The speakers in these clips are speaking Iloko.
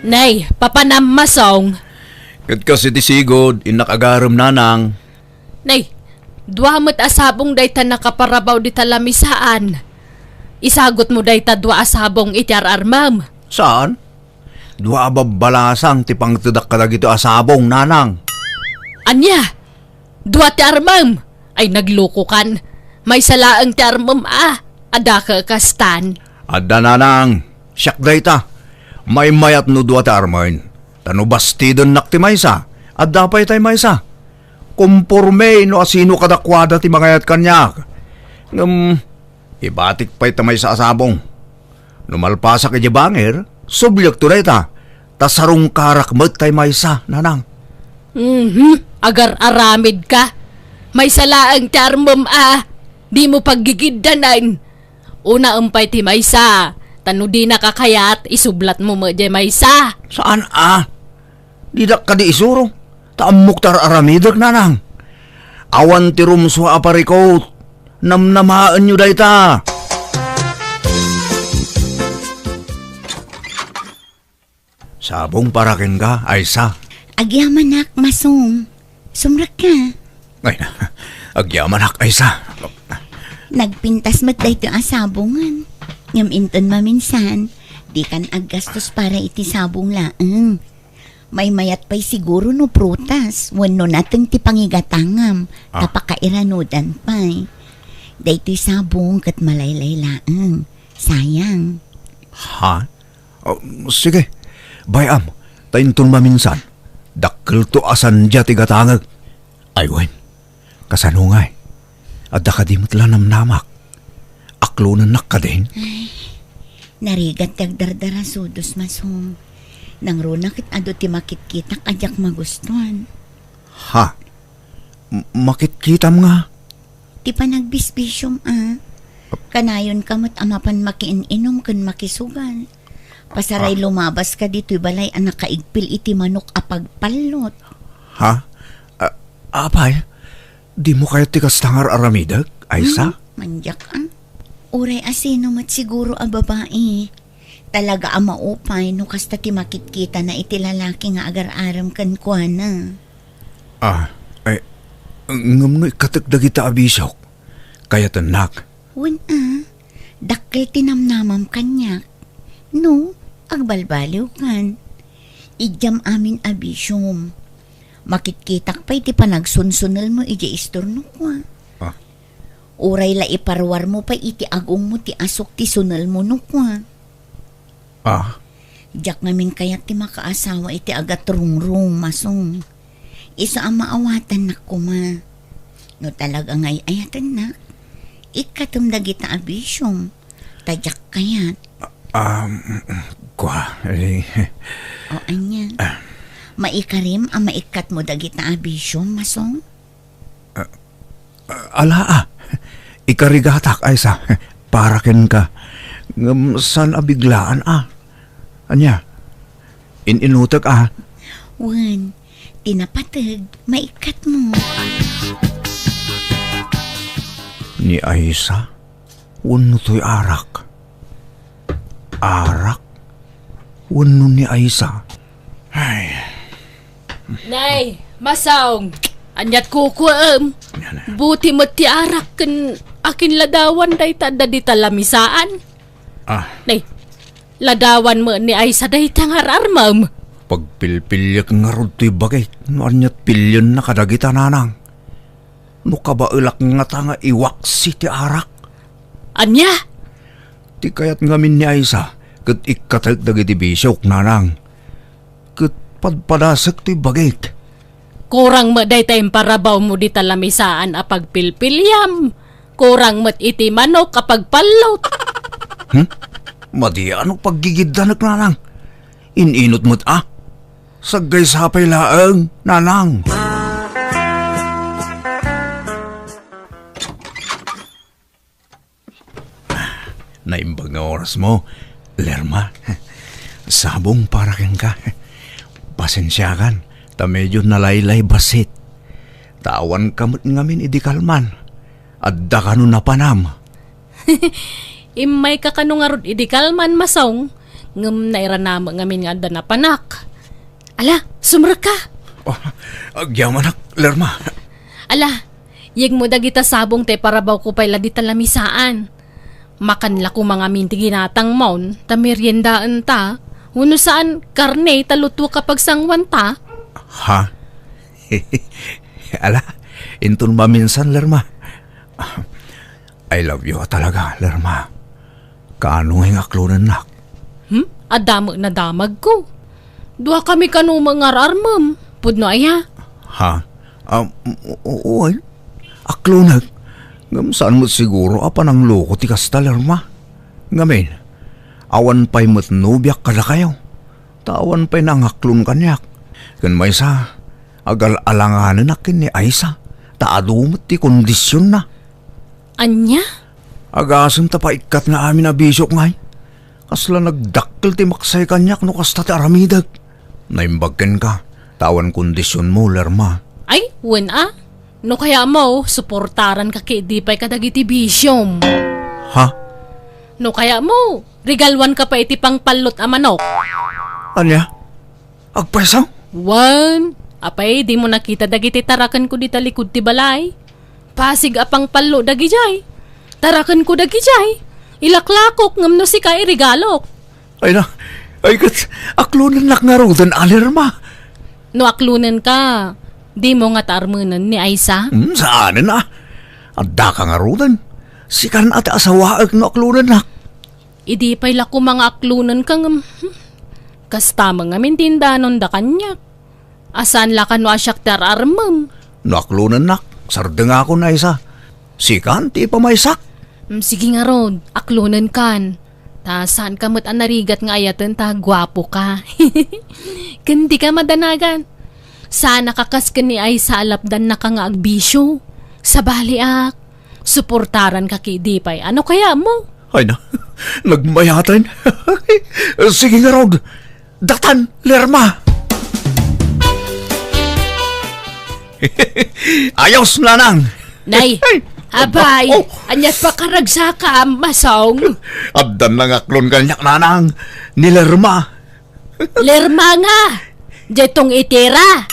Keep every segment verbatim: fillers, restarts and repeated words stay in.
Nay, papanam, Masong. Ket kas iti sigud, innak agarem, Nanang. Nay, dua met a sabong dayta nakaparabaw dita lamisaan. Isagutmo dayta dua a sabong iti ar-armem. Saan? Dua a babbalasang ti pangtedak kadagitoy a sabong, Nanang. Ania? Dua ti armem? Ay, naglukokan. Maysa laeng ti armem a. Adda ka kastan. Adda, Nanang. Siak dayta. Maymayat no dua ti armen. Ta no bastidennak ti maysa, adda pay tay maysa. Komporme no asino kadakuada ti mangayat kaniak. Ngem, ibatik pay ta maysa a sabong. No malpasak idiay bangir, subliekto dayta, ta sarungkarak met tay maysa, Nanang. Mhm, agar-aramid ka. Maysa laeng ti armem a, dimo paggigiddanen. Unaem pay ti maysa, ta no dinaka kayat, isublatmo met diay maysa. Saan a? Didak kadi isuro, ta ammok ti ar-aramidek, Nanang. Awan ti rumsua a parikut. Namnamaenyo dayta. Sabong para kenka, Aysa. Agyamanak, Masong. Sumrekka. Ay, agyamanak, Aysa. Nagpintas met daytoy a sabongen. Ngem inton maminsan, dikan aggastos para iti sabong laeng. Maymayat pay siguro no prutas wenno nateng ti pangigatangam, Ah. ta pakairanudan pay. Daytoy sabong ket malaylay laeng. Sayang. Ha? Oh, sige. Bay-am, ta inton maminsan, dakkelto a sandia ti gatangek. Ay wen, kasano ngay? Adda kadi met la namnamak? Aklonennak kadin? Ay, narigat ti agdardarasudos, Masong. Nangruna ket adu ti makitkitak a diak magustuan. Ha? M-, makitkitam nga? Ti panagbisbisiom a. Kanayonka met a mapan makiin-inom ken makisugal. Pasaray Ah. lumabaska ditoy balay a nakaigpil iti manok a pagpallot. Ha? A-, apay? Dimo kayat ti kasta nga ar-aramidek, Aysa? Hmm, mandiak a. Uray asino met siguro a babai. Talaga a maupay no kasta ti makitkitana iti lalaki nga agar-arem kenkuana. Ah, ay, ngem no ikkatek dagita a bisiok, kayatennak. Wen a, dakkel ti namnamam kaniak. No, agbalbaliwkan. Idiam amin a bisiom. Makitkitak pay ti panagsunsunelmo idiay istornok, a. Ah. Uray la iparuarmo pay iti agongmo ti asuk ti sunelmo no kua. Ah. Diak ngamin kayat ti makaasawa iti agatrungrung, Masong. Isu a maawatannak koma. No talaga nga ay-ayatennak, ikkatem dagita a bisiom. Ta diak kayat. Um, kua, eh. O ania? Ah. Maikarim a maikkatmo dagita a bisiom, Masong? Ah, ala a. Ikarigatak, Aysa. Para kenka. Ngem saan a biglaan a. Ania? In-inutek a. Wen, ti napateg, maikkatmo. Ni Aysa? Wenno toy arak? Arak? Wenno ni Aysa? Ay. Nay, Masong, aniat kukuem? Yan na. Buti met ti arak ken akin ladawan dayta adda dita lamisaan. Ah. Nay, ladawan met ni Aysa dayta nga ar-armem. Pagpilpiliek ngarud toy bagik no aniat pilienna kadagita, Nanang. No kabaelak ngata nga iwaksi ti arak. Ania? Ti kayat ngamin ni Aysa ket ikkatek dagiti bisiok, Nanang. Ket padpadasek toy bagik. Kurang met dayta imparabawmo dita lamisaan a pagpilpiliam. Kurang met iti manok a pagpallot. Hmm? Madi a no paggigiddanek, Nanang. In-inut met a. Saggaysa pay laeng, Nanang. Naimbag nga orasmo, Lerma. Sabong para kenka. Pasensiakan, ta medyo nalaylay bassit. Ta awanka met ngamin idi kalman. Adda kano napanam. Immayka kano ngarud idi kalman, Masong? ngem nairanamek ngamin nga adda napanak. Ala, sumrekka. Oh, agyamanak, Lerma. Ala, yegmo dagita sabong ta iparabawko pay la dita lamisaan. Makan la koma ngamin ti ginatangmon, ta meriendaenta. Wenno saan, karne ta lutoka pagsanguanta. Ha? Ala, inton maminsan, Lerma. I love you talaga, Lerma. Kaano nga aklonennak? Hmm? Adda met nadamagko. Dua kami kano nga ar-armem. Pudno aya? Ha? Um, o-, o-, oy. Aklonek. Ngem saan met siguro a panangloko ti kasta, Lerma. Ngamin, awan pay met nobiak kadakayo. Ta awan pay nangaklon kaniak. Ken maysa, agal-alanganenak ken ni Aisa. Ta adu met ti kondisionna. Ania? Agasem ta paikkat nga amin a bisiok ngay. Kasla nagdakkel ti maksay kaniak no kasta ti aramidek. Naimbag kenka, ta awan kondisionmo, Lerma. Ay, wen a. No kayatmo, suportaranka ketdi pay kadagiti bisiom. Ha? No kayatmo, regaluanka pay iti pangpallot a manok. Ania? Agpayso? Wen, apay, dimo nakita dagiti tarakenko dita likud ti balay? Pasig a pangpallo dagijay. Tarakenko dagijay. Ilaklakok ngem no sika iregalok. Ay na, ay ket aklonennak ngaruden a, Lerma. No aklonenka, dimo ngata armenen ni Aisa? Hmm, saanen a. Addaka ngaruden. Sikan a ti asawaek no aklonennak. Idi pay la koma nga aklonenka ngem, hmm, kasta met ngamin ti indanonda kaniak. A saan la kano a siak ti ar-armem? No aklonennak, sardengakon, Aisa. Sikan ti ipamaysak. Mm, sige ngarud, aklonenkan. Ta saanka met a narigat nga ayaten ta guapoka. Ken dika madanagan. Saanaka kas ken ni Aisa a lapdannaka nga agbisio. Sabaliak, suportaranka ketdi pay. Ano kayatmo? Ay na, nagmayaten. Sige ngarud, datan, Lerma. Ayos, nanang. Nay, ay, abay, oh, ania't pakaragsaka, Masong? Addan nangaklon kaniak, nanang, ni Lerma. Lerma nga, diay tong-itera.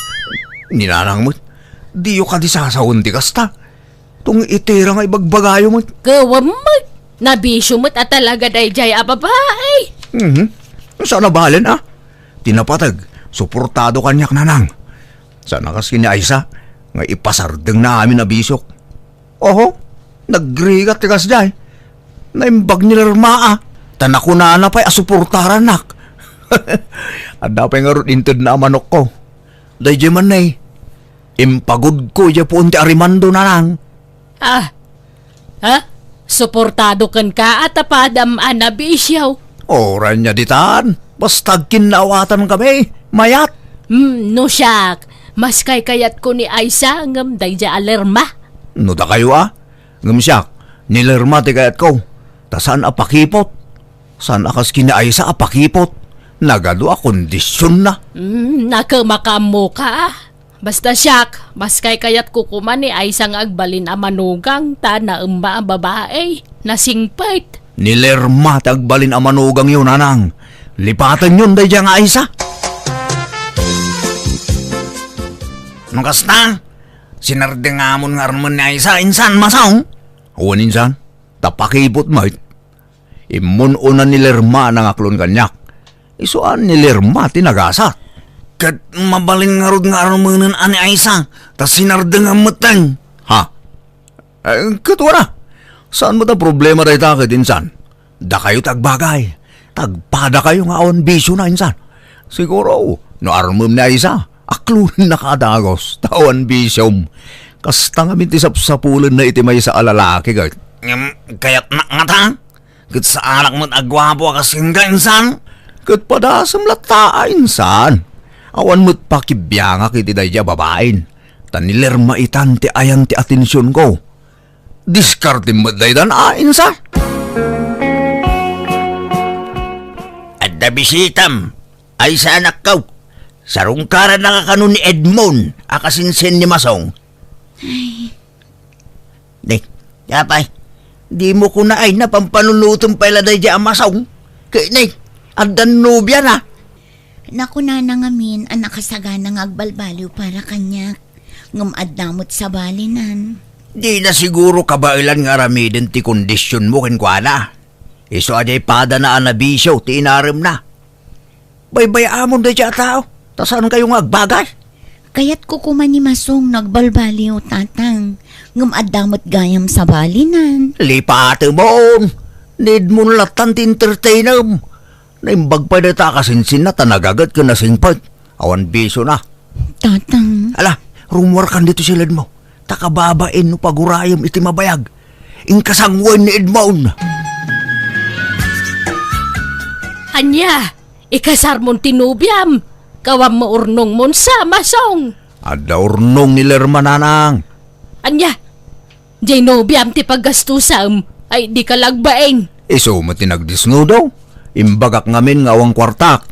Ni nanang met, diyo kadi sasawen ti kasta. Tong-itera nga ibagbagayo met. Gawan met, nabisio met a talaga daydiay a babai. Mhm. Saan a balen, a? Ti napateg, suportado kaniak, nanang. Saan a kas ken ni Aisa, nga ipasardengna amin a bisiok. Oho, nagrigat ti kasdiay. Naimbag ni Lerma a, ta nakunana pay a suportarannak. Adda pay ngarud intedna a manokko. Daydiay man, nay, impagudko idiay puon ti arimando, nanang. Ah, ha? Suportado kenka a ta padam a nabisio. Uray ania ditan, basta agkinnaawatan kami, mayat. Hmm, no siak, mas kaykayatko ni Aisa ngem daydiay a Lerma. No dakayo a, ngem siak, ni Lerma ti kayatko, ta saan a pakipot. Saan a kas ken ni Aisa a pakipot. Nagadu a kondisionna. Hmm, nakem a kaammoka a. Basta siak, mas kaykayatko koma ni Aisa nga agbalin a manugang ta naemma a babai, nasingpet. Ni Lerma ti agbalin a manugangyo, nanang. Lipatenyon daydiay nga Aisa. No kasta, sinardengamon nga armen ni Aisa, insan, Masong? Wen, insan, ta pakipot met. Immun-una ni Lerma a nangaklon kaniak. Isu a ni Lerma ti nagasat. Ket mabalin ngarud nga armenen a ni Aisa, ta sinardengam metten. Ha? Eh, ket wara. Saan met a problema dayta ket insan? Dakayo ti agbagay. Tagpadakayo nga awan bisiona insan. Siguro, no armem ni Aisa, aklonennaka a dagus, ta awan bisiom. Kasta ngamin ti sapsapulenna iti maysa a lalaki ket. Ngem, kayatnak ngata? Ket saanak met a guapo a kas kenka, insan? Ket padasem latta a, insan. Awan met pakibiangak iti daydiay a babain. Ta ni Lerma itan ti ayan ti atensionko. Diskartem met daytan a, insan. Adda bisitam, Aisa, anakko. Sarungkarannaka kano ni Edmond a kasinsin ni Masong. Ay. Nay, apay, dimo kuna ay napampanunotem pay la daydiay a Masong. Ket nay, Addan nobiana. Nakunana ngamin a nakasagana nga agbalbaliw para kaniak, ngem adda met sabalinan. Dina siguro kabaelan nga aramiden ti kondisionmo kenkuana. Isu a diay padana a nabisio ti inaremna. Baybay-amon daydiay a tao, ta saankayo nga agbagas. Kayatko koma ni Masong no agbalbaliw, Tatang, ngem adda met gayam sabalinan. Lipatemon! Need mo lattan ti entertainem. Naimbag pay dayta a kasinsinna ta nagaget ken nasingpet. Awan bisio na. Tatang. Ala, rumuarkan ditoy siledmo. Ta kababain no pagurayem iti mabayag. Inka sangoen ni Edmond. Ania? Ikasarmon ti nobiam? Kawam maurnongmon sa, Masong? Adda urnong ni Lerma, Nanang. Ania? Diay nobiam ti paggastusam, ay dika lagbain. Isu met ti nagdesnudo. Imbagak ngamin nga awan kuartak.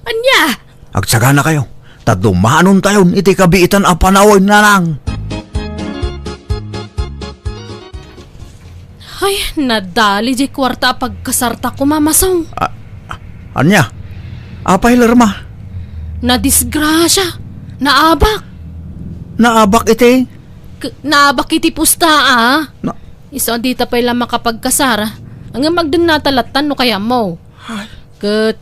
Ania? Agsaganakayo, ta dumanontayon iti kabiitan a panawen, Nanang. Ay, nadali diay kuarta a pagkasarta koma, Masong. A-, ania? Apay, Lerma? Nadisgrasia. Naabak. Naabak iti? K-, naabak iti pusta, a. Na- Isu a dita pay la makapagkasar. Ngem agdennata lattan no kayatmo. Ay. Ket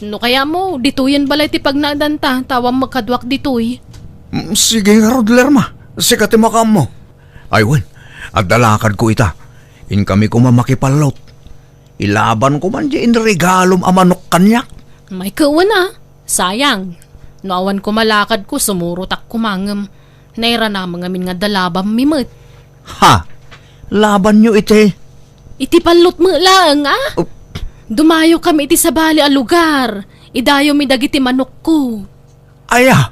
no kayatmo, ditoyen balay ti pagnaedanta, ta awan met kaduak ditoy. Mm, sige ngarud, Lerma. Sika ti makaammo. Ay wen, adda lakadko ita. Inkami koma makipallot. Ilabanko man diay inregalom a manok kaniak. Ay ket wen a, sayang. No awan koma lakadko, sumurotak koma ngem nairanam ngamin nga adda labammi met. Ha? Labanyo iti? Iti pallot met laeng, a? Oh. Dumayokami iti sabali a lugar. Idayomi dagiti manokko. Aya.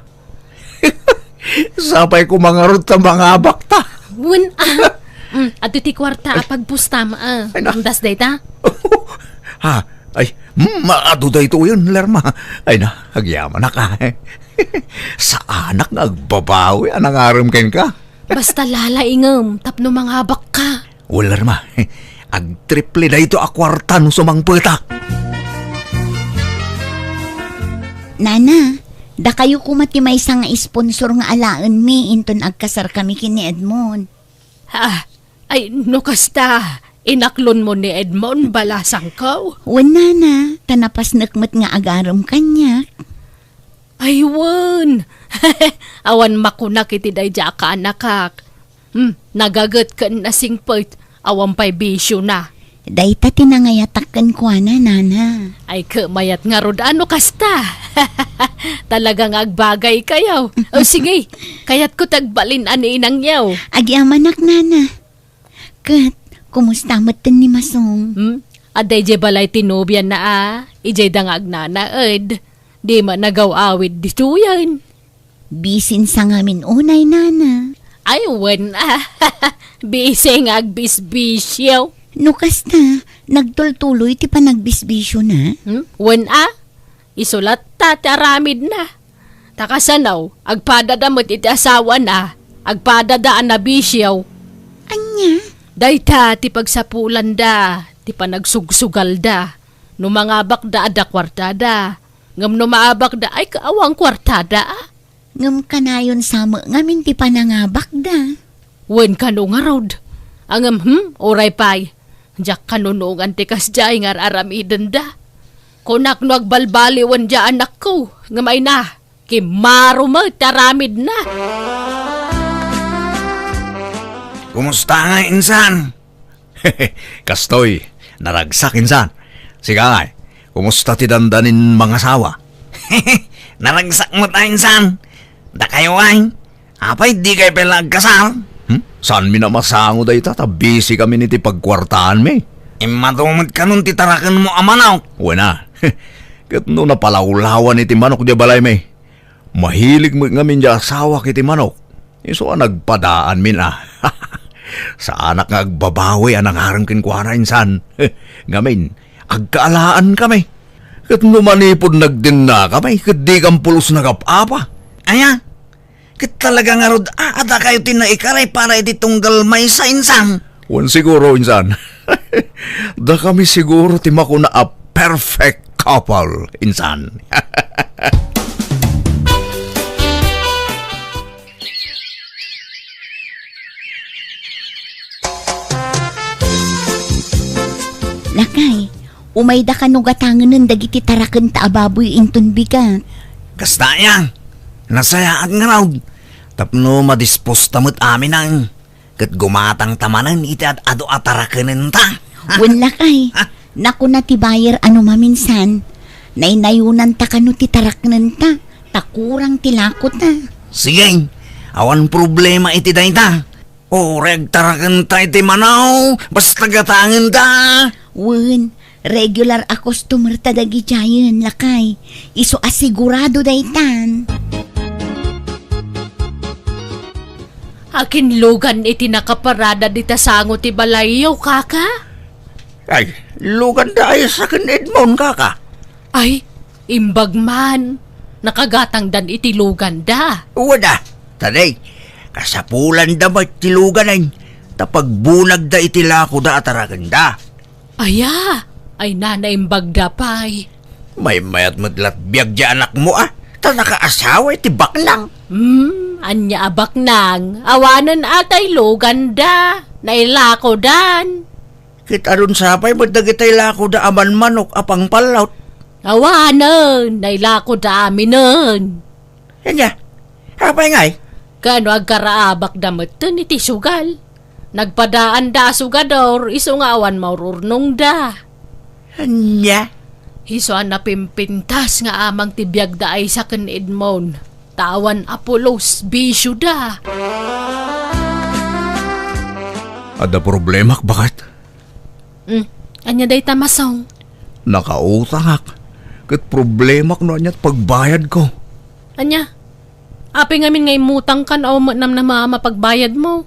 Sapay koma ngarud ta mangabakta. Wen, a. Mm, adtoy ti kuarta a pagpustam, a. Ay, na. Indas dayta? Ha? Ay, mm, adu daytoyen, Lerma. Ay na, agyamanak, a. Saanak nga agbabawi a nangarem kenka. Basta lalaingem tapno mangabakka. Wen, Lerma, agtriple daytoy a kuarta no sumangpetak. Nana, dakayo koma ti maysa nga sponsor nga alaenmi inton agkasarkami ken ni Edmond. Ha? Ay, no kasta, inaklonmo ni Edmond, balasangko? Wen, Nana, ta napasnek met nga agarem kaniak. Ay, wen. Awan makunak iti daydiay a kaanakak. Hmm, nagaget ken nasingpet, awan pay bisiona. Dayta ti nangayatak kenkuana, Nana. Ay, ket mayat ngarud a no kasta. Talaga nga agbagaykayo. O, sige, kayatko ti agbalin a ni inangyo. Agyamanak, Nana. Ket, kumusta metten ni Masong? Hmm? Adda idiay balay ti nobiana a, idiayda nga agnanaed. Di met nagaw-awid ditoyen. Bisinsa ngamin unay, Nana. Ay, wen a. Bisi nga agbisbisio. No kasta, nagtultuloy ti panagbisbisiona? Hmm? Wen a. Isu latta ti aramidna. Ta kasano, agpadada met iti asawana, agpadada a nabisio. Ania? Dayta ti pagsapulanda, ti panagsugsugalda. No mangabakda, adda kuartada. Ngem no maabakda, ay, awan kuartada. Ngem kanayon sa met ngamin ti panangabakda. Wen kano ngarud. Ngem, hmm, uray pay. Diak kanunongan ti kasdiay nga ar-aramidenda. Kunak no agbalbaliwen diay anakko, ngem ay na, kimmaro met ti aramidna. Kumusta ngay insan? Kastoy, naragsak insan. Sika ngay, kumusta ti dandanin mangasawa? Naragsak met a insan. Dakayo ay, apay dikay pay la agkasar? Hmm? Saanmi a masango dayta ta bisikami iti pagkuartaanmi. Immadu met kanon ti tarakenmo a manok. Wen a. Ket no napalawlawan iti manok diay balaymi, mahilig met ngamin diay asawak iti manok. Isu a nagpadaanmin a. Saanak nga agbabawi a nangarem kenkuana insan. Ngamin, agkaalaankami. Ket no manipud nagdennakami, ket dikam pulos nagap-apa. Aya? Ket talaga ngarud a, a dakayo ti naikaray para iti tunggal maysa, insan? Wen siguro, insan. Dakami siguro ti makuna a perfect couple, insan. Lakay, umayda kano gatangenen dagiti tarakenta a baboy inton bigat. Kasta aya, nasayaat ngarud. Tapno madisposta met amin ang Ket gumatangta manen iti ad-adu a tarakenenta. Wen lakay, nakuna ti buyer a no maminsan, naynayonanta kano ti taraknenta, ta kurang ti lakota. Sige, awan problema iti dayta. Uray agtarakenta iti manaw, basta gatangenta. Wen, regular a customer ta dagidiayen, lakay. Isu a sigurado daytan. Akin lugan iti nakaparada dita sango ti balayyo, kaka? Ay, luganda ay saken Edmond, kaka. Ay, imbag man. Nakagatangdan iti luganda. Wada, taday, kasapulanda met ti luganen, ta pagbunagda iti lakoda a tarakenda. Aya, ay nanaimbagda pay. Maymayat met lat biag di anakmo, a, ta nakaasawa iti baknang. Hmm, ania a baknang? Awanen atay luganda, nailakodan. Ket adun sapay met dagitay lakoda a manmanok a pangpallot. Awanen, nailakoda aminen. Ania? Apay ngay? Kano agkaraabakda metten iti sugal? Nagpadaanda a sugador isu nga awan maururnongda. Ania? Isu a napimpintas nga amang ti biagda Aiza ken Edmond. Ta awan a pulos, bisioda. Adda problemak, baket? Hmm, ania dayta, Masong? Nakautangak. Ket problemak no ania ti pagbayadko. Ania? Apay ngamin nga immutangkan a umnamnama a mapagbayadmo?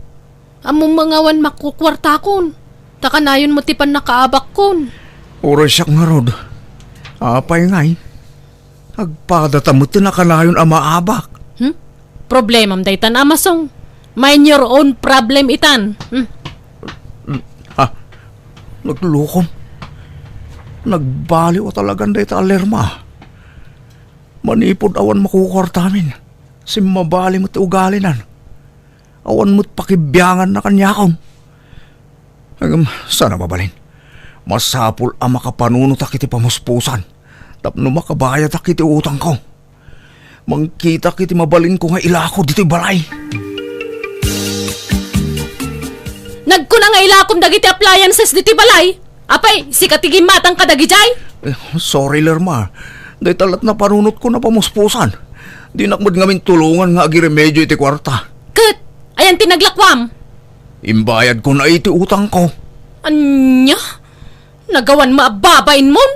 Ammom nga awan makukuartakon, ta kanayon met ti pannakaabakkon. Uray siak ngarud. Apay ngay? Agpadata met ti nakanayon a maabak. Hmm? Problemam daytan, Masong. Mind your own problem itan. Hmm? Hmm. Ah, naglukom. Nagbaliw a talagan dayta a Lerma. Manipud awan makukuartamin, simmabali met ti ugalinan. Awan met pakibianganna kaniakon. Ngem, saan a mabalin? Masapul a makapanunotak iti pamuspusan tapno makabayadak iti utangko. Mangkitak iti mabalinko nga ilako ditoy balay. Nagkuna nga ilakom dagiti appliances ditoy balay. Apay, sika ti gimmatang kadagidiay? Eh, sorry, Lerma. Dayta lat napanunotko napamuspusan. Dinak met ngamin tulongan nga agiremedio iti kuarta. Ket, ayan ti naglakuam? Imbayadko na iti utangko. Ania? Nagawan mo a babainmon?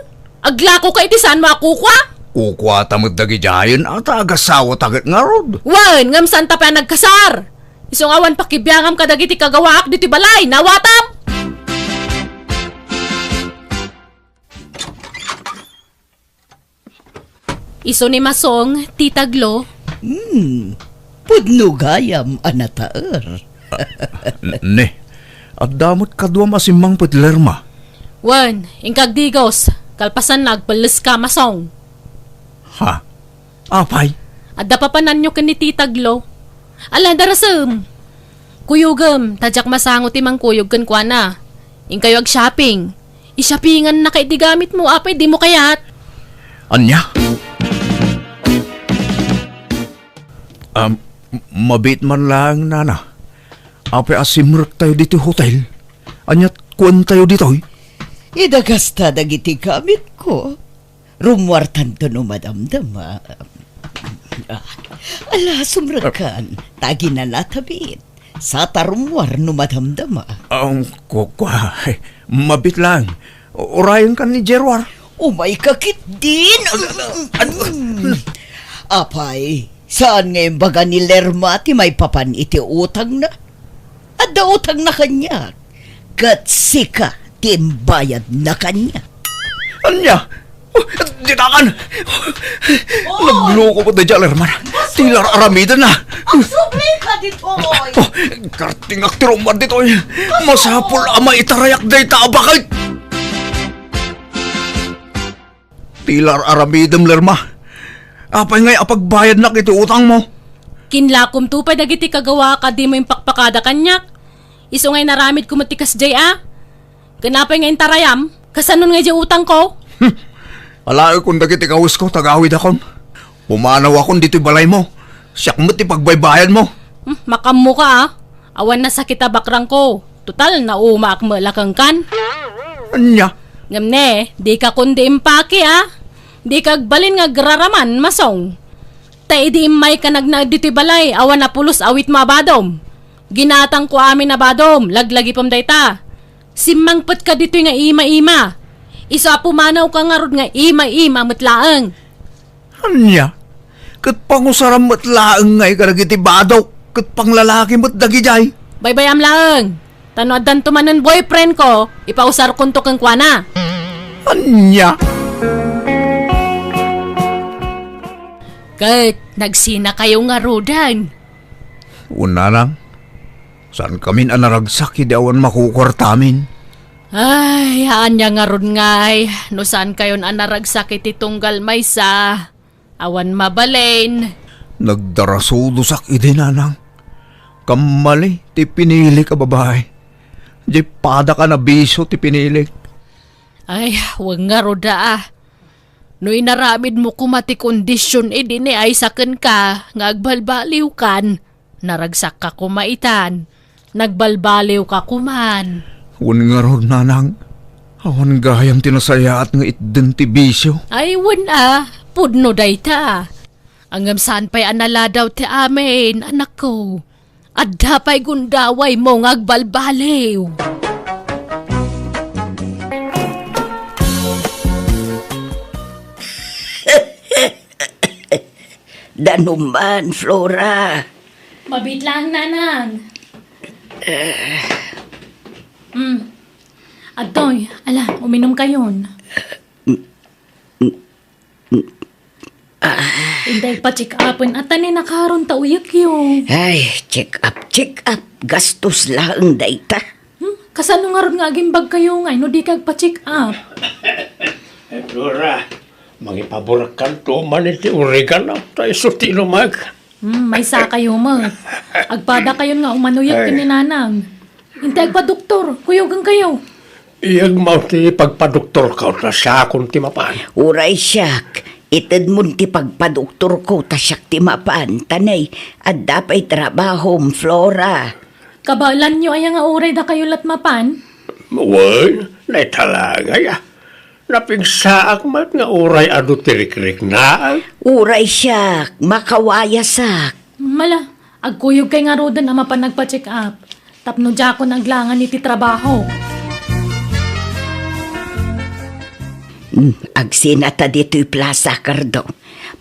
Aglako ka iti saan mo a kukua? Kukuata met dagidiayen a ta agasawata ket ngarud. Wen, ngem saan ta pay a nagkasar? Isu nga awan pakibiangam kadagiti kagawaak ditoy balay, nawatam! Isu ni Masong, Tita Glo. Hmm, pudno gayam a nataer. N-, ne, adda met kaduam a simmangpet, Lerma. Wen, inka agdigos, kalpasanna agpelleska, Masong. Ha? Apay? Adda papananyo ken ni Tita Glo. Ala, darasem. Kuyogem, ta diak masango ti mangkuyog kenkuana. Inkayo ag-shopping. I-shoppingannaka iti gamitmo, apay dimo kayat? Ania? Um, m-, mabiit man laeng, nana. Apay a simrektayo ditoy hotel? Ania ti kuentayo ditoy? Idagasta dagiti gamitko. Rummuartanto no madamdama. Ah, ala, sumrekkan. Ta aginanatabit. Saan ta rummuar no madamdama. Ang kukua, mabiit lang. Urayenkan ni Gerwar. Umay ka ketdin. Apay, saan nga imbaga ni Lerma ti maipapan iti utangna? Adda utangna kaniak, ket sika ti imbayadna kaniak. Ania? Oh, ditakan! Oh! Nagloko pay daydiay a Lerma. Ti lar-aramidenna. Agsublika ditoy! Oh, kartingak ti rummuar ditoy. Masapul a maitarayak dayta a baket. Ti ar-aramidem, Lerma. Apay ngay a pagbayadnak iti utangmo? Kinlakomto pay dagiti kagawaak a dimo impakpakada kaniak. Isu nga inaramidko met ti kasdiay a. Ken apay nga intarayam? Kasanon nga idiay utangko? Hmm. Alaekon dagiti kawesko, tagawidakon. Pumanawakon ditoy balaymo. Siak met ti pagbaybayadmo. Hmm, makammoka a. Awan nasakit a bakrangko. Total, naumaak met la kenkan. Ania? Ngem ne, dika kundi impaki a. Dika agbalin nga agraraman, masong. Ta idi immayka nagnaed ditoy balay, awan a pulos awitmo a badom. Ginatangko amin a badom, laglagipem dayta. Simmangpetka ditoy nga ima-ima. Isu a pumanawka ngarud nga ima-ima met laeng. Ania? Ket pangusaram met laeng ngay kadagiti badok ket panglalaki met dagidiay. Baybayam laeng. Ta no addanto manen boyfriendko, ipausarkonto kenkuana. Ania? Ket nagsinakayo ngaruden. Wen, nanang, saankamin a naragsak idi awan makukuartamin. Ay, ania ngarud ngay, no saankayon a naragsak iti tunggal maysa, awan mabalin. Nagdarasudosak idi, nanang. Kammali ti pinilik a babae. Diay padak a nabisio ti pinilik. Ay, wen ngarud a. No inaramidmo koma ti kondision idi ni Aiza kenka nga agbalbaliwkan, naragsakka koma itan, nagbalbaliwka koman. Wen ngarud, nanang, awan gayam ti nasayaat nga itden ti bisio. Ay, wen a, pudno dayta. Ngem saan pay a naladaw ti amin, anakko. Adda pay gundawaymo nga agbalbaliw. Danuman, Flora. Mabiit lang, Nanang. Mm. Adtoy, ala, uminom kayon. Intay pa-check-upen, ata ni nakaron ta uyekyo. Ay, check up, check up. Gastos laeng dayta. Hmm? Kasano ngarud nga agimbag kayo nga no di ka agpa-check up? Flora, mangipaburakkanto man iti oregano, ta isu ti inumag. Hmm, maysa kayo met. Agpada kayon nga umanuyek ken ni Nanang. Inti agpadoktor, kuyogen kayo. Iyagmaw ti pagpadoktorko ta siakon ti mapan. Uray siak, itedmon ti pagpadoktorko ta siak ti mapan. Tanay, adda pay trabahom, Flora. Kabaelanyo aya nga uray dakayo lat mapan? Wen, naitalangay a. Napigsaak met nga uray adu ti rikriknaak. Uray siak, makawayasak. Mala, agkuyog kay ngaruden a mapan agpa-check up. Tapno diakon aglangan iti trabaho. Hmm, agsina ta ditoy plasa, Cardo.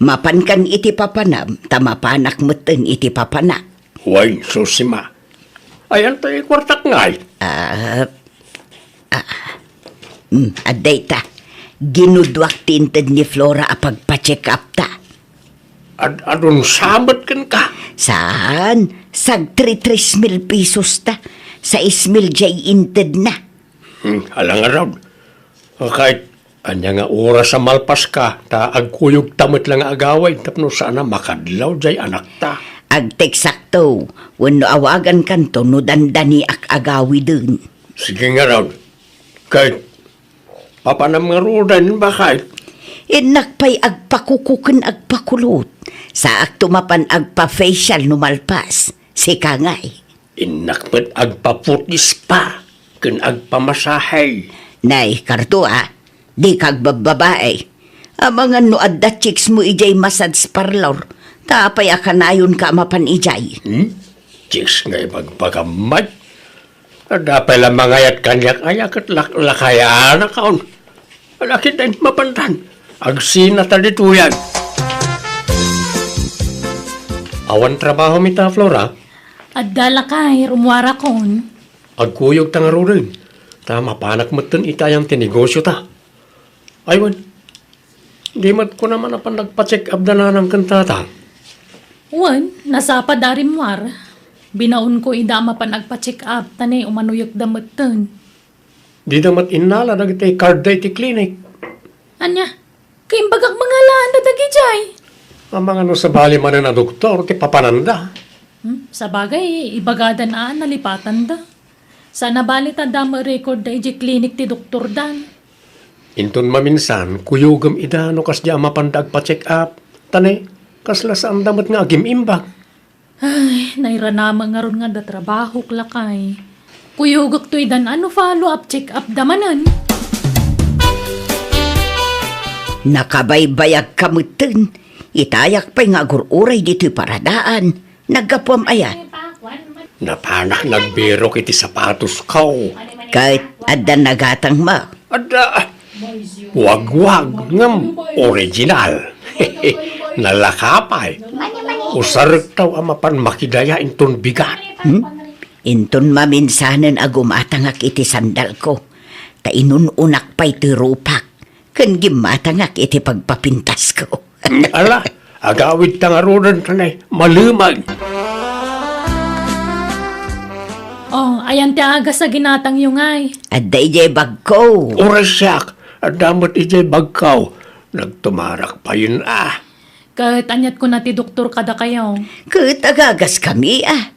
Mapankan iti papanam, ta mapanak metten iti papanak. Wen, Susima. Ayan tayo kwartak ngay? Ah, ah, mm, adda ita. Ginuduak ti inted ni Flora a pagpa-check up ta. Ad-, adun samet ken ka? Saan? Sagtri tres mil pesos ta. Sais mil jay inted na. Hmm, alangarod. Kay, ania nga oras a malpaska, ta agkuyog ta met la nga agawid tapno saan a makadlaw jay anakta. Agteksakto, wenno awagankanto no dandaniak agawiden. Sige ngarud. Kay, papanam ngaruden, bakay? Innak pay agpakuko ken agpakulot. Saakto mapan agpa-facial no malpas. Sika ngay. Innak met agpa-foot spa ken agpamasahe. Nay, Cardo, a, dika agbabbabae. Amangan no adda chicks mo idiay massage parlor, ta apay a kanayonka a mapan idiay? Hmm? Chicks nga ibagbagam met? Adda pay la mangayat kaniak aya ket lak-, lakayanakon. Alakit ay mapantan. Agsina ta ditoyan. Awan trabaho mi ta, Flora? Adda lakay, rummuarakon. Agkuyog ta ngaruden. Ta mapanak metten iti ayam ti negosio ta. Ay, wen. Di met kuna man a panagpa-check up da nanang ken tata. Wen, nasapa da rimmuar. Binaonko ida a mapan agpa-check up, ta ne umanuyek da metten. Dida met innala dagiti card da iti clinic. Ania? Kaimbagak mangalaan da dagidiay. Amangan no sabali manen a doktor ti papananda. Hmm, sabagay, ibagadan a nalipatanda. Saan a bali ta adda met record da idiay klinik ti doktor dan. Inton maminsan, kuyogem ida no kasdiay a mapanda agpa-check up. Ta ne, kasla saanda met nga agim-imbag. Ay, nairanama ngarud nga adda trabahok, lakay. Kuyogek to idan a no follow-up check-up da manen. Nakabaybayagka metten. Itayak pay nga agur-uray ditoy paradaan. Naggapuam aya? Napanak nagbirok iti sapatosko. Ket adda nagatangmo? Adda. Wagwag ngem original. Nalaka pay. Usarektaw a mapan makidaya inton bigat. Hmm? Inton maminsanen a gumatangak iti sandalko, ta inun-unak pay ti rupak, ken gimmatangak iti pagpapintasko. Ala, agawidta ngaruden, kanay, malemag. Oh, ayan ti agas a ginatangyo ngay? Adda idiay bagko. Uray siak, adda met idiay bagko. Nagtumarak payen a. Ket aniat kuna ti doktor kadakayo? Ket agagaskami a.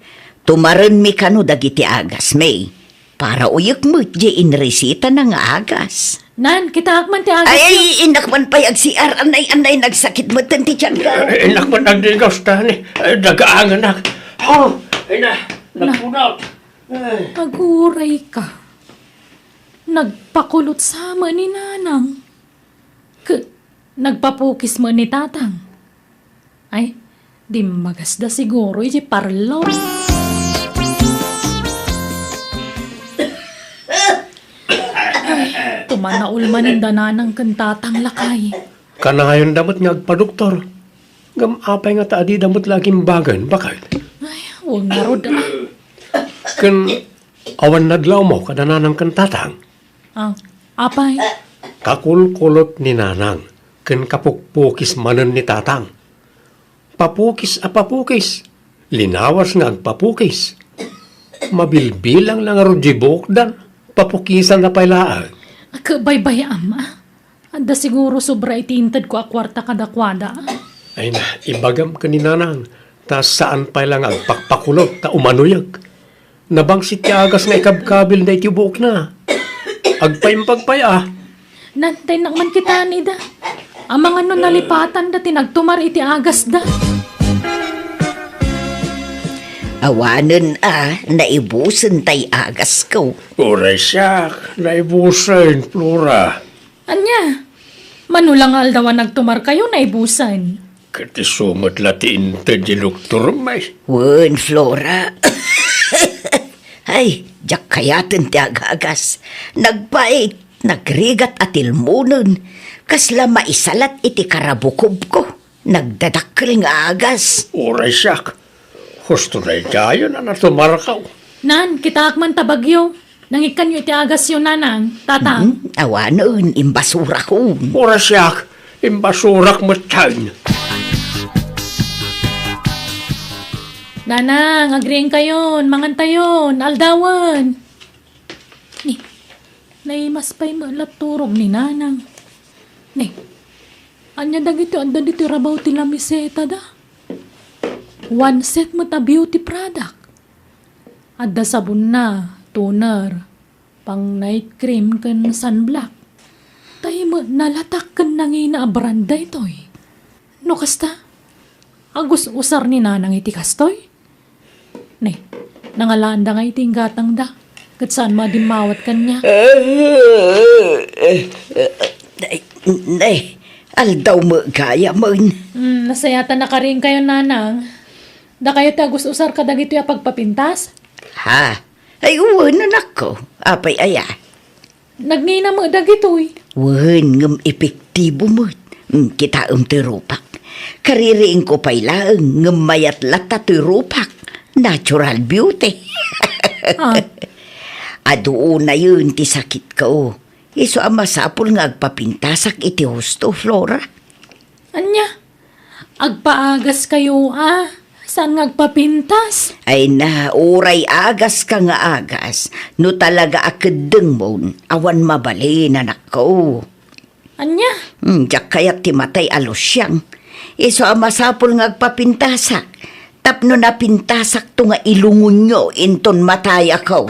Tumarenmi kano dagiti agasmi. Para uyek met diay inresitana nga agas. Nan, kitaak man ti agasyo. Ay, innak man pay ag-C R, anay, anay, nagsakit metten ti tiangko. Eh, innak man agdigaw ta ni, eh, dagaanganak. Oh, ay na, nagpunot. Ay. Agurayka. Nagpakulot sa met ni Nanang. Ket nagpapukis met ni Tatang. Ay, dimmagasda siguro iti parlo. Ay, tumanaol manen da Nanang ken Tatang, lakay. Kanayonda met nga agpadoktor. Ngem apay ngata a dida met la agimbagen, baket? Ay, wen ngarud a. Ken awan nadlawmo kada Nanang ken Tatang? Ah, apay? Kakulkulot ni Nanang ken kapukpukis manen ni Tatang. Papukis a papukis, linawas nga agpapukis. Mabilbilang la ngarud diay buokdan, papukisanna pay laeng. Agbaybay-am a. Adda siguro sobra iti intedko a kuarta kadakuada. Ay na, ibagam ken ni Nanang, ta saan pay la nga agpakpakulot ta umanuyek. Nabangsit ti agas nga ikabkabilna iti buokna. Agpaimbag pay a. Nan, ta innak man kitaen ida. Amangan no nalipatanda ti nagtumar iti agasda. Awanen a, naibusen tay agasko. Uray siak, naibusen, Flora. Ania? Mano la nga aldaw a nagtumarkayo, naibusen? Ket isu met la ti inted ti doktormi. Wen, Flora. Ay, diak kayaten ti agagas. Nagbait, nagrigat a tilmonen. Kasla maisalat iti karabukobko. Nagdadakkel nga agas. Uray siak. Husto daydiayen a natumarkaw. Nan, kitaak man ta bagyo. Nangikkanyo iti agasyo, Nanang, Tatang? Hmm, awanen, imbasurakon. Uray siak, imbasurak metten. Nanang, agriingkayon, mangantayon, aldawen. Ni, naimas pay met la turog ni Nanang. Ni, ania dagiti adda ditoy rabaw ti lamisetada? One set met a beauty product. Adda sabonna, toner, pang night cream ken sunblock. Tay met nalatak ken nangina a brand daytoy. No kasta, agus-usar ni Nanang iti kastoy? Ne, nangalaanda nga iti inggatangda, ket saan madimmawat kaniak. Ay, ne, aldaw met gayamen. Hmm, nasayatan a karinkayo, Nanang. Dakayo ti agus-usar kadagitoy a pagpapintas? Ha? Ay, wen, anakko. Apay aya? Nagngina met dagitoy. Wen, ngem epektibo met. Mm, kitaem ti rupak. Kaririingko pay laeng, ngem mayat latta ti rupak. Natural beauty. Ah. Adu unayen ti sakitko. Isu a masapul nga agpapintasak iti husto, Flora. Ania? Agpaagaskayo a, saan nga agpapintas? Ay na, uray agaska nga agas, no talaga a keddengmon, awan mabalin, anakko. Ania? Hmm, diak kayat ti matay a lusiang. Isu a masapul nga agpapintasak. Tapno napintasakto nga ilungonyo inton matayako.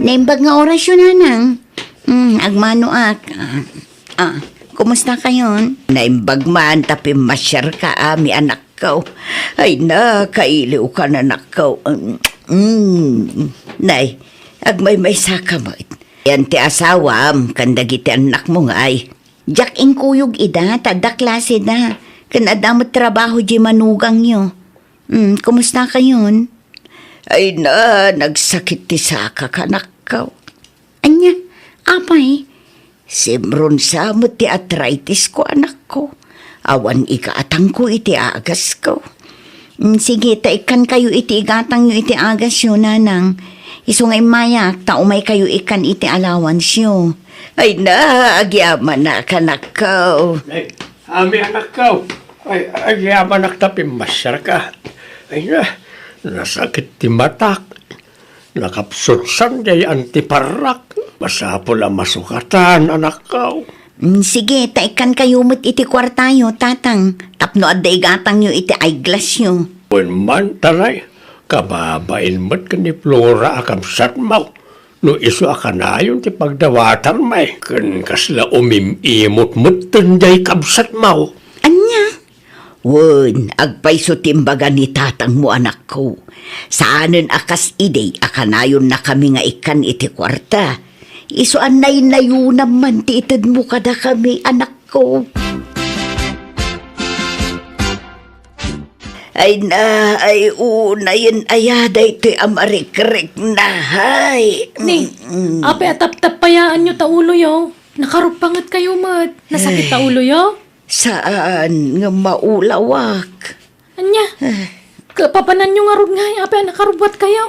Naimbag nga orasyo, Nanang. Hmm, agmanoak. Ah, ah, kumusta kayon? Naimbag man ta pimmasiarka, ami, anakko. Ay, nakailiwka, anakko. Mm, nay, agmaymaysaka met. Yan ti asawam, ken dagiti annakmo ngay. Diak inkuyog ida, ta adda klaseda. Ken adda met trabaho diay manugangyo. Hmm, kumusta kayon? Ay na, nagsakit ti sakak, anakko. Ania, apay? Simron sa met ti arthritis ko, anakko. Awan igatangko iti agasko. Hmm, sige, ta ikkankayo iti igatangyo iti agasyo, Nanang. Isu nga immayak, ta umaykayo ikkan iti allowanceyo. Ay na, agyamanak, anakko. Ay, ami, anakko. Ay, agyamanak ta pimmasiarka. Ay na, nasakit ti matak. Nakapsutsan diay antiparrak. Masapul a masukatan, anakko. Mm, sige, ta ikkankayo met iti kuartayo, Tatang, tapno adda igatangyo iti eyeglassyo. Wen man, ta nay, kababain met ken ni Flora a kabsatmo. No isu a kanayon ti pagdawatanmi, ken kasla umim-imot metten diay kabsatmo. Ania? Wen, agpayso ti imbaga ni tatangmo, anakko. Saanen a kas idi a kanayonnakami nga ikkan iti kuarta. Isu a naynayonam man ti itedmo kadakami, anakko. Ay na, ay unayen aya daytoy a marikrikna, hay. Ni, mm, apay a taptappayaanyo ta uloyo? Nakaruppangetkayo met. Nasakit ta uloyo? Saan nga maulawak. Ania? Eh. Kapapananyo ngarud ngay, apay a nakarubbuatkayo?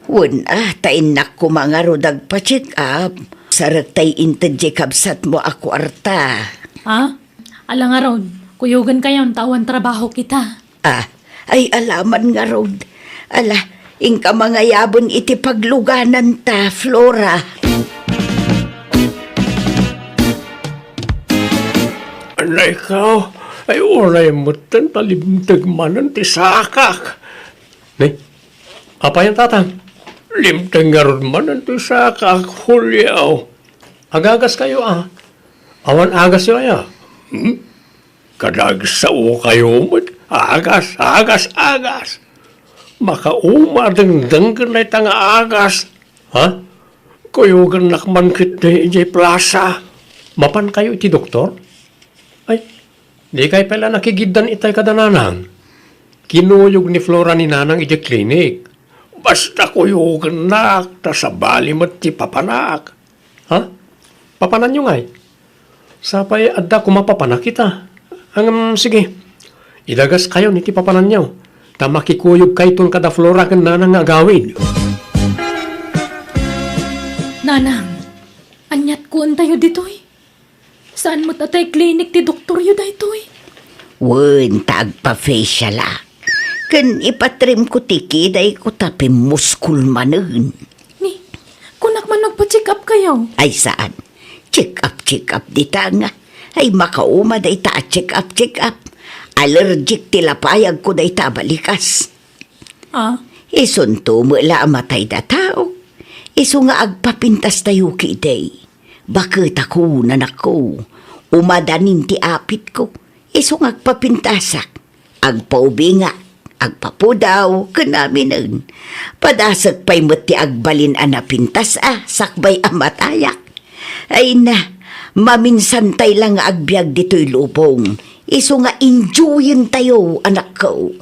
Wen, ah, ta innak koma ngarud agpa-check up. Sarek tay inted diay kabsatmo a kuarta. Ha? Ala ngarud, kuyogenkayon ta awan trabaho kita. Ah, ay, alaman ngarud. Ala, inka mangayaben iti paglugananta, Flora. Anay ka, ay, uray metten ta limteg manen ti sakak. Ne? Apayan, tatang? Limteg ngarud manen ti sakak, Julio. Agagaskayo, a. Awan agasyo aya? Hmm? Kadagsaokayo met. Agas, agas, agas. Makauma dengdenggen dayta nga agas. Ha? Kuyogennak man ketdi idiay plasa. Mapankayo iti doktor? Ay, dikay pay la nakigiddan itay kada nanang. Kinuyog ni Flora ni nanang idiay klinik. Basta kuyogennak, ta sabali met ti papanak. Ha? Papananyo ngay? Sapay adda koma papanak ita. Ngem, sige. Idagaskayon iti papananyo, ta makikuyogkayton kada Flora ken nanang nga agawid. Nanang, aniat kuentayo ditoy? Saan met a tay klinik ti doktoryo daytoy? Wen, ta agpa-facialak. Ken ipatrimko ti kidayko ta pimmuskol manen. Ni, kunak man agpa-check up kayo? Ay, saan? Check up, check up dita nga. Ay, makauma dayta a check up, check up. Allergic ti lapayagko dayta a balikas. Ah? Isunto met la a matay da tao. Isu nga agpapintastayo ketdi. Baketako, nanakko. Umadanin ti apitko. Isu nga agpapintasak. Agpaubingak, agpapudaw, ken aminen. Padasek pay met ti agbalin a napintas a sakbay a matayak. Ay na, maminsantay la nga agbiag ditoy lubong. Isu nga enjoyentayo, anakko.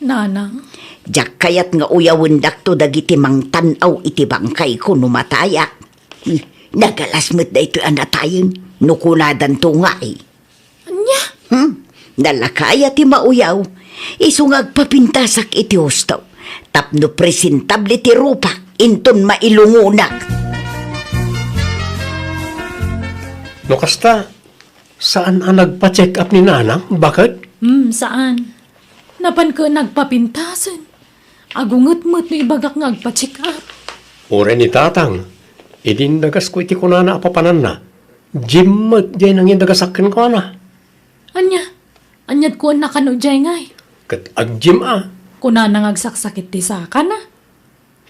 Nanang? Diak kayat nga uyawendakto dagiti mangtan-aw iti bangkayko no matayak. Hmm, nagalas met daytoy a natayen no kunadanto ngay. Ania? Hmm? Nalakaya ti mauyaw. Isu nga agpapintasak iti husto. Tapno presentable ti rupak inton mailungonak. No kasta, saan a nagpa-check up ni nanang, baket? Hmm, saan. Napanko nagpapintasen. Agunget met no ibagak nga agpa-check up. Uray ni tatang, Idi indagasko iti kunana a papananna, Jim met diay nangindagas kenkuana. Ania? Aniat kuanna kano diay ngay? Ket ag-gym a. Kunana nga agsaksakit ti sakana.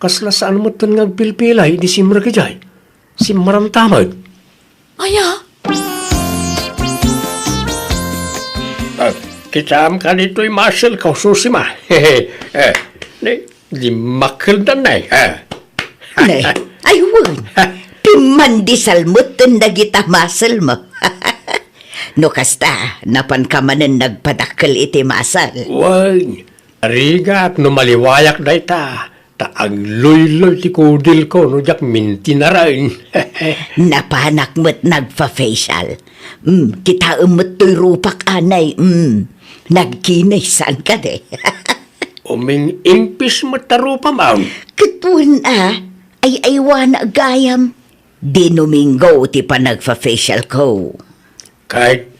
Kasla saan metten nga agpilpilay idi simrek idiay. Simmaramtamag. Aya? Ah, kitaem kadi toy muscle ko, Susima. Eh, ne, di makkeldan, eh. Ah. Ne, ay wen, pimmandisal metten dagita muscle mo. No kasta, napanka manen nagpadakkel iti muscle. Wen, rigat no maliwayak dayta, ta agluyloy ti kudilko no diak mintinaren. Napanak met nagfa-facial. Mm, kitaem met toy rupak anay. Mm, nagkinis, saan kadi? Uming-impis met ta rupam, am. Ket wen a, ay-aywana gayam. Di Domingo ti panagfa-facial ko. Ket,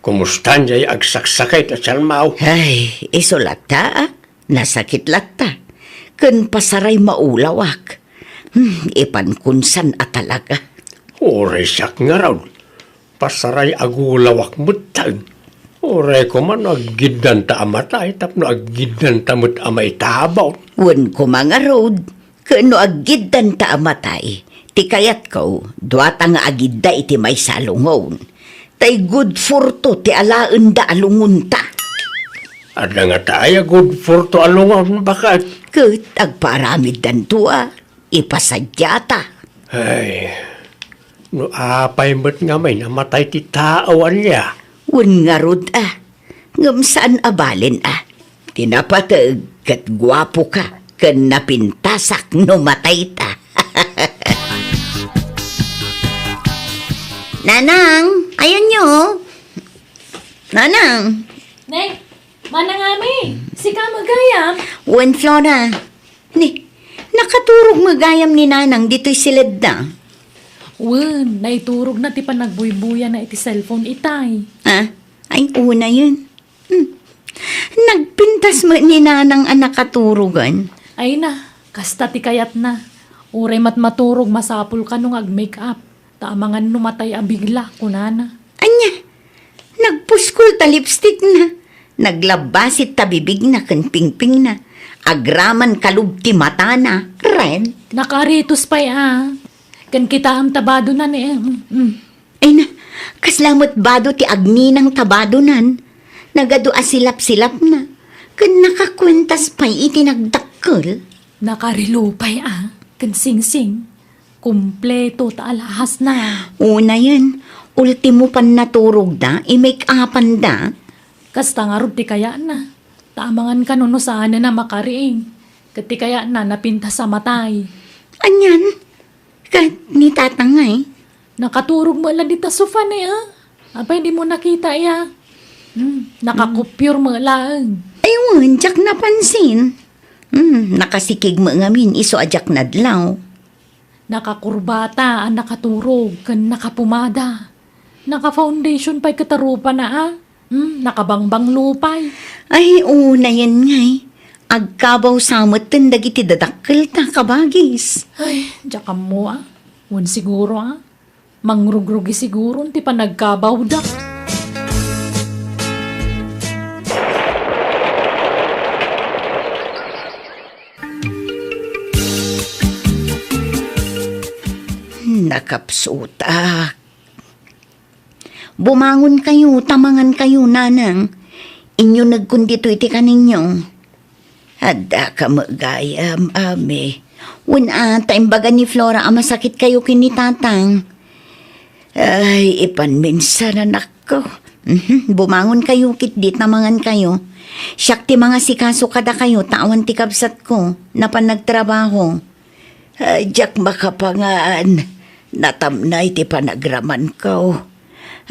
kumustan diay agsaksakit a tianmo? Ay, isu latta, a. Nasakit latta. Ken pasaray maulawak. Hmm, ipankon san a talaga. Uray siak ngarud. Pasaray agulawak metten. Uray koma no aggiddanta a matay tapno aggiddanta met a maitabon. Wen koma ngarud, ken no aggiddanta a matay, ti kayatko, duata nga agidda iti maysa a lungon. Tay good fortune ti alaenda a lungonta. Adda ngata aya good fortune a lungon, baket? Ket agpaaramiddanto a. Ipasadiata. Ay, no apay met ngamin a matay ti tao, ania? Wen ngarud a, ngem saan a balen a. Ti napateg ket guapoka ken napintasak no matayta. Nanang, ayanyo. Nanang. Nay, Manang Ami, sika met gayam? Wen, Flora. Ni, nakaturog met gayam ni Nanang ditoy siledda? Wen, naiturogna ti panagbuybuyana iti cellphone itay. Ah? Ay, unayen. Hmm. Nagpintas met ni Nanang a nakaturogan. Ay na, kasta ti kayatna. Uray met maturog, masapul kano nga ag-make up. Ta amangan no matay a bigla, kunana. Ania? Nagpuskol ta lipstickna. Naglabbasit ta bibigna ken pingpingna. Agraman kalub ti matana. Red. Nakaaritos pay a. Ken kitaem ta badonan, eh. Mm, mm. Ay na, kasla met bado ti agninang ta badonan. Nagadu a silap-silapna. Ken nakakuentas pay iti nagdakkel. Nakarelo pay a. Ken singsing. Kompleto ta alahasna. Unayen, ultimo pannaturogda, i-make-upanda. Kasta ngarud ti kayatna. Ta amangan kano no saanen a makariing. Ket ti kayatna, napintas a matay. Anian? Ket ni Tatang ngay? Nakaturog met la dita sofa ne, a? Apay, dimo nakita, ya? Hmm, nakakupyor met laeng. Ay, wen, diak napansin. Hmm, nakasikig met ngamin, isu a diak nadlaw. Nakakurbata a nakaturog ken nakapumada. Naka-foundation pay ket arupana a. Hmm, nakabangbanglo pay. Ay, unayen ngay. Agkabaw sa metten dagiti dadakkelta, kabagis. Ay, diak ammo a. Wen siguro a. Mangrugrugi siguron ti panagkabawda. Nakapsutak. Bumangonkayo, ta mangankayo, Nanang. Inyunegkon ditoy ti kaninyo. Addaka met gayam, Ami. Wen a, ta imbaga ni Flora a masakitkayo ken ni Tatang. Ay, ipanmin san, anakko. Mhm, bumangonkayo ketdi ta mangankayo. Siak ti mangasikaso kadakayo ta awan ti kabsatko, napan nagtrabaho. Ay, diak makapangan. Natamnay ti panagramanko.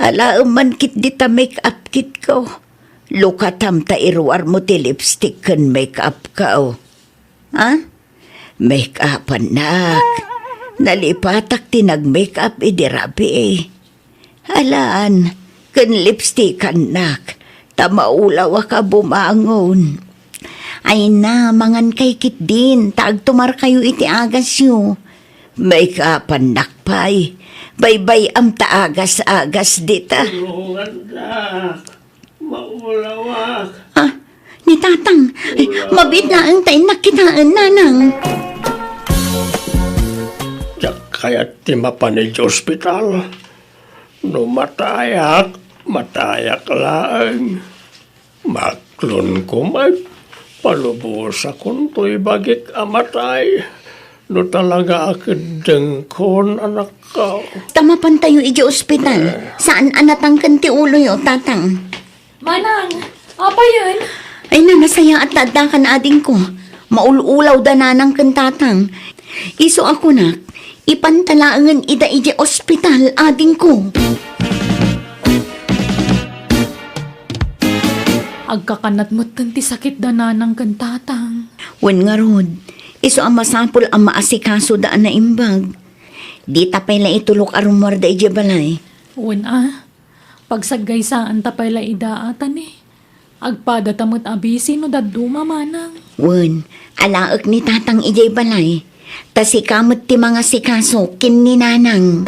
Alaem man ketdi ta make-up kitko. Lukatam ta iruarmo ti lipstick ken make-upko. Ha? Make-upannak. Nalipatak ti nag-make-up idi rabii. Alaan, ken lipstickannak, ta maulawak a bumangon. Ay na, mangankay ketdin, ta agtumarkayo iti agasyo. Maikapannak pay. Baybay-am ta agas-agas dita. Tulungannak. Maulawak. Ah, ni Tatang. Ay, mabiit laeng ta innak kitaen, Nanang. Diak kayat ti mapan idiay ospital. No matayak, matayak laeng. Maklonko met, palubosakon toy bagik a matay. No talaga a keddengkon, anakko. Ta mapantayo idiay ospital. Saan a natangken ti uloyo, Tatang. Manang, apayen? Ay, nanasayaat ta addakan, adingko. Maul-ulaw da Nanang ken Tatang. Isu a kunak, ipanta laengen ida idiay ospital, adingko. Agkakanat metten ti sakit da Nanang ken Tatang. Wen ngarud, isu a masapul a maasikasoda a naimbag. Dita pay la itulok a rummuarda idiay balay. Wen a, pagsaggaysaan ta pay la ida a tani. Agpada ta met a bisi no dadduma, Manang. Wen, alaek ni Tatang idiay balay. Ta sika met ti mangasikaso ken ni Nanang.